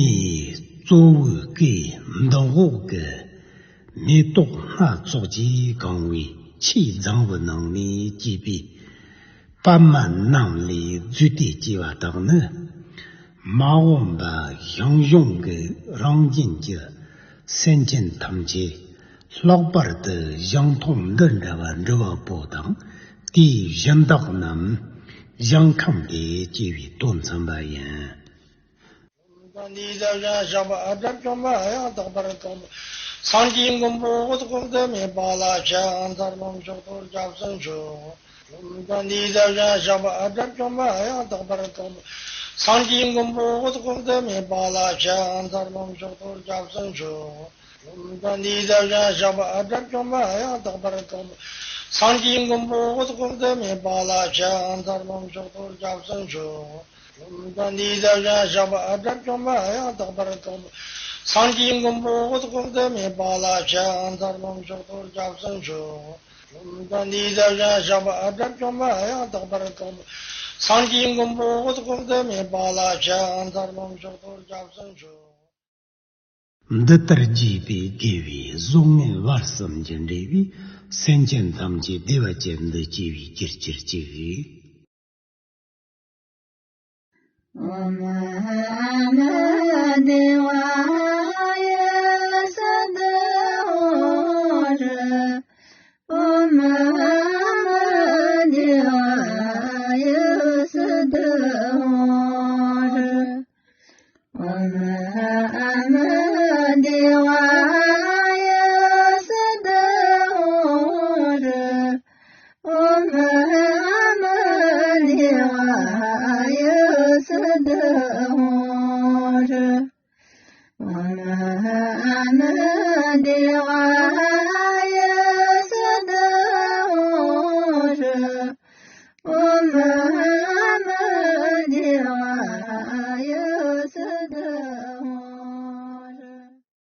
གཙོ་བོའི་སྐུའི་མདུན་འོག་གི་མེ་ཏོག་སྣ་ཚོགས་ཀྱིས་གང་བའི་ཆོས་རྫིང་བུ་ནང་ནས་སྐྱེས་པའི་པདྨ་རྣམས་ལས་རྫུས་ཏེ་སྐྱེ་བ་དག་ནི། མ་འོངས་པ་ཞང་ཞུང་གི་རང་བཞིན་གྱི་སེམས་ཅན་ཐམས་ཅད་ལྷག་པར་དུ་ཞང་ཐང་འདི་འདྲ་བ་འབྲི་བ་པོ་དང་དེའི་གཞན་དག་རྣམས་ཞིང་ཁམས་དེ་སྐྱེ་བའི་དོན་མཚོན་པ་ཡིན། འདི་ལྟར་ཞིང་ཞགས་པ་ཨ་གྲབ་བཅོམ་པ་ཡང་དག་པར་རྫོགས་པ། སངས་རྒྱས་མགོན་པོ་འོད་དཔག་ཏུ་མེད་པ་ལ་ཕྱག་འཚལ་ལོ། མཆོག་ཏུ་སྐྱབས་སུ་མཆིའོ། འདི་ལྟར་ཞིང་ཞགས་པ་ཨ་གྲབ་བཅོམ་པ་ཡང་དག་པར་རྫོགས་པ། སངས་རྒྱས་མགོན་པོ་འོད་དཔག་ཏུ་མེད་པ་ལ་ཕྱག་འཚལ་ལོ། མཆོག་ཏུ་སྐྱབས་སུ་མཆིའོ། ལུམ་ད་འདི་ལྟར་ཡང་བཞག་པ་དགྲ་བཅོམ་པ་ཡང་དག་པར་རྫོགས་པའི་སངས་རྒྱས་མགོན་པོ་འོད་དཔག་ཏུ་མེད་པ་ལ་ཕྱག་འཚལ་ལོ། མཆོག་ཏུ་སྐྱབས་སུ་མཆིའོ། ལུམ་ད་འདི་ལྟར་ཡང་བཞག་པ་དགྲ་བཅོམ་པ་ཡང་དག་པར་རྫོགས་པའི་སངས་རྒྱས་མགོན་པོ་འོད་དཔག་ཏུ་མེད་པ་ལ་ཕྱག་འཚལ་ལོ། མཆོག་ཏུ་སྐྱབས་སུ་མཆིའོ། ལུམ་ད་འདི་ལྟར་ཡང་བཞག་པ་དགྲ་བཅོམ་པ་ཡང་དག་པར་རྫོགས་པའི་སངས་རྒྱས་མགོན་པོ་འོད་དཔག་ཏུ་མེད་པ་ལ་ཕྱག་འཚལ་ལོ། མཆོག་ཏུ་སྐྱབས་སུ་མཆིའོ། འདི་ལྟར་རྒྱས་པའི་དགེ་བའི་གཟུགས་བརྙན་བར་གསུམ་གྱིས་འབྲེལ་བའི་སེམས་ཅན་ཐམས་ཅད་བདེ་བ་ཅན་དུ་སྐྱེ་བའི་རྒྱུར་གྱུར་ཅིག། ཨོཾ་ཨ་མ་དྷཱ་ཝཱ་ཡ་སིདྡྷི་ཧོ་ཏུ། ཨོཾ་ཨ་མ་དྷཱ་ཝཱ་ཡ་སིདྡྷི་ཧོ་ཏུ། ཨོཾ་ཨ་མ་དྷཱ་ཝཱ་ཡ་སིདྡྷི་ཧོ་ཏུ། ཨོཾ་ཨ་མ་དྷཱ་ཝཱ་ཡ་སིདྡྷི་ཧོ་ཏུ། ཨོཾ་ཨ་མ་དྷཱ་ཝཱ་ཡ་སིདྡྷི་ཧོ་ཏུ། ཨོཾ་